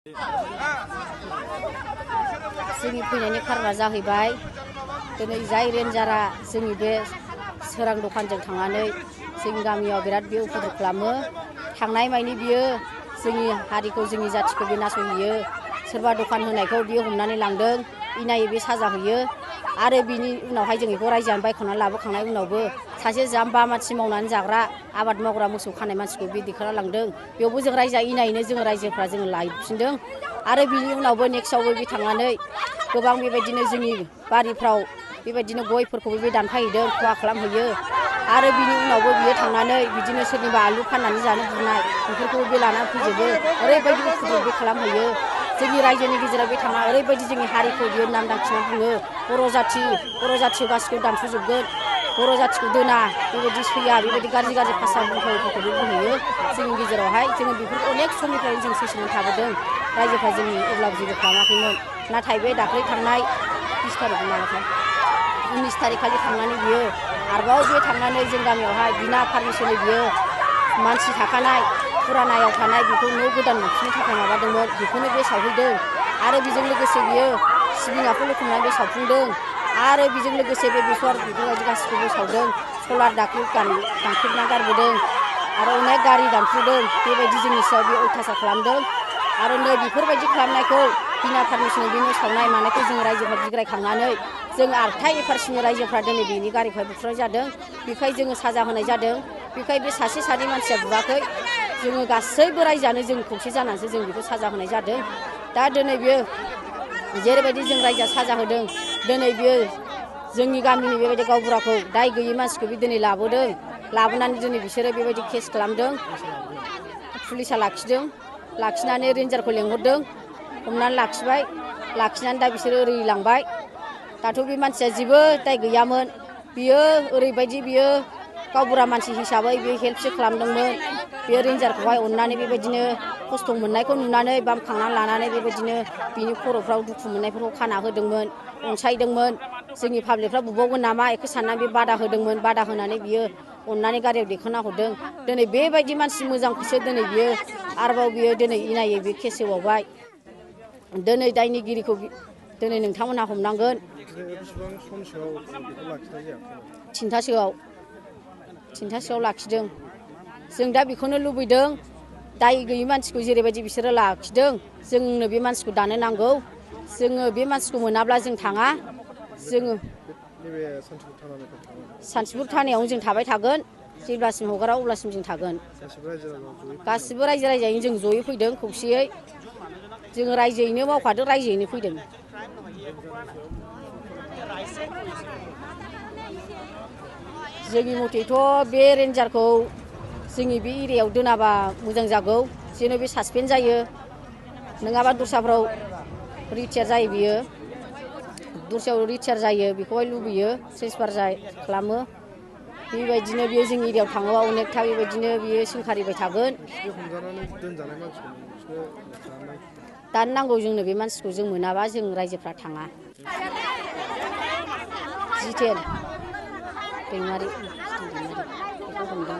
जोंनि फैनायनि खारना जाहैबाय दिनै जाय रेन्जारा जोंनि बे सोरां दखानजों थांनानै जोंनि गामियाव बिराद बे उपद्रब खालामो। थांनाय मानि बियो जोंनि हारिखौ जोंनि जाथिखौ बे नासयहैयो। सोरबा दखान होनायखौ बियो हमनानै लांदों, इनायै बे साजा होयो। आरो बिनि उनावहाय जों बेखौ रायजोआनो बायख'नानै लाबोखांनाय उनावबो सासे जाम्बा मानसि मावनानै जाग्रा आबाद मावग्रा मोसौ खानाय मानसिखौ बे दिखांना लांदों। बेयावबो जों रायजोआ इनायैनो जोङो रायजोफ्रा जोङो लायफिनदों। आरो बिनि उनावबो नेक्स्टआवबो बे थांनानै गोबां बेबायदिनो जोंनि बारिफ्राव बेबायदिनो गयफोरखौबो बे दानफायहैदों, खहा खालामहैयो। आरो बिनि उनावबो बियो थांनानै बिदिनो सोरनिबा आलु फाननानै जानो बुनाय बेफोरखौबो बे लानानै फैजोबो। ओरैबायदि उपद्रब बे खालामहैयो। जोंनि रायजोनि गेजेराव बे थाङा ओरैबायदि जोंनि हारिखौ बियो नाम दांथिना बुङो। बर' जाथि गासिखौबो दानस'जोबगोन, बर' जाथिखौ दोना, बेबायदि सैया, बेबायदि गाज्रि भाषा बुंथावैफोरखौ बे बुंहैयो। जोंनि गेजेरावहाय जोङो बेफोरखौ अनेक समनिफ्रायनो जों सैसोनानै थाबोदों। रायजोफ्रा जोंनि अब्लाबो जेबो खालामाखैमोन। नाथाय बे दाख्लै थांनाय 19 थारिख खालि थांनानै बियो आरोबाव बे थांनानै जों गामियावहाय बिना पारमिसनै बियो मानसि थाखानाय फुरानायाव थानाय बेखौ न' गोदान लुफिननो थाखाय माबादोंमोन, बेखौनो बे सावहैदों। आरो बेजों लोगोसे बियो सिबिं आखौ लुखुमनानै बे सावफुंदों। आरो बेजों लोगोसे बे बेसर बेफोरबायदि गासिखौबो सावदों। सलार दानख्रेबना गारबोदों। आरो अनेक गारि दानफ्रुदों। बेबायदि जोंनि सायाव बे अयथासार खालामदों। आरो नै बेफोरबायदि खालामनायखौ बिना पारमिसनै बे न' सावनाय मानायखौ जों रायजोफ्रा बिग्रायखांनानै जों आरथा एफारसिनि रायजोफ्रा दिनै बेनि गारिखौहाय बुख्रुबनाय जादों। बेखाय जोङो साजा होनाय जादों। बेखाय बे सासे सानै मानसिया बुवाखै, जोङो गासैबो रायजोआनो जों खौसे जानानैसो जों बेखौ साजा होनाय जादों। दा दिनै बियो जेरैबायदि जों रायजोआ साजा होदों, दिनै बियो जोंनि गामिनि बेबायदि गावबुराखौ दाय गैयै मानसिखौ बे दिनै लाबोदों। लाबोनानै दिनै बिसोरो बेबायदि केस खालामदों। पुलिसा लाखिदों। लाखिनानै रेन्जारखौ लेंहरदों, हमनानै लाखिबाय। लाखिनानै दा बिसोरो ओरै लांबाय। दाथ' बे मानसिया जेबो दाय गैयामोन। बियो ओरैबायदि बियो गावबुरा मानसि हिसाबै बियो हेल्पसो खालामदोंमोन। बे रेन्जारखौहाय अननानै बेबायदिनो खस्थ' मोननायखौ नुनानै बामखांनानै लानानै बेबायदिनो बिनि खर'फ्राव दुखु मोननायफोरखौ खाना होदोंमोन, अनसायदोंमोन। जोंनि पाब्लिकफ्रा बुबावगोन नामा बेखौ साननानै बे बादा होदोंमोन। बादा होनानै बियो अननानै गारियाव दैखांना हरदों। दिनै बेबायदि मानसि मोजांखौसो दिनै बियो आरोबाव बियो दिनै इनायै बे केस होबावबाय। दिनै दायनिगिरिखौ दिनै नोंथांमोनहा हमनांगोन। बेसेबां समसोआव बेखौ लाखिनाय जायाखै? थिनथासोआव लाखिदों। जों दा बेखौनो लुबैदों, दाय गैयै मानसिखौ जेरैबायदि बिसोरो लाखिदों, जोंनो बे मानसिखौ दानो नांगौ। जोङो बे मानसिखौ मोनाब्ला जों थाङा। जोङो नैबे सान्थिफुर थानायावनो जों थाबाय थागोन। जेब्लासिम हगारा अब्लासिम जों थागोन। गासिबो रायजो राजायैनो जों जयै फैदों खौसेयै। जोङो रायजोयैनो मावखादों, रायजोयैनो फैदों। जोंनि मथेथ' बे रेन्जारखौ जोंनि बे एरियायाव दोनाबा मोजां जागौ। जेन' बे सासपेन्ड जायो। नङाबा दस्राफ्राव रिटायार जायो बियो। दस्रायाव रिटायार जायो बेखौहाय लुबैयो, ट्रेन्सफार खालामो। बेबायदिनो बियो जोंनि एरियायाव थाङोबा अनेकथा बेबायदिनो बियो सोंखारिबाय थागोन। दानो नांगौ जोंनो बे मानसिखौ। जों मोनाबा जों रायजोफ्रा थाङा। जितेन दैमारि बेखौ हमदों।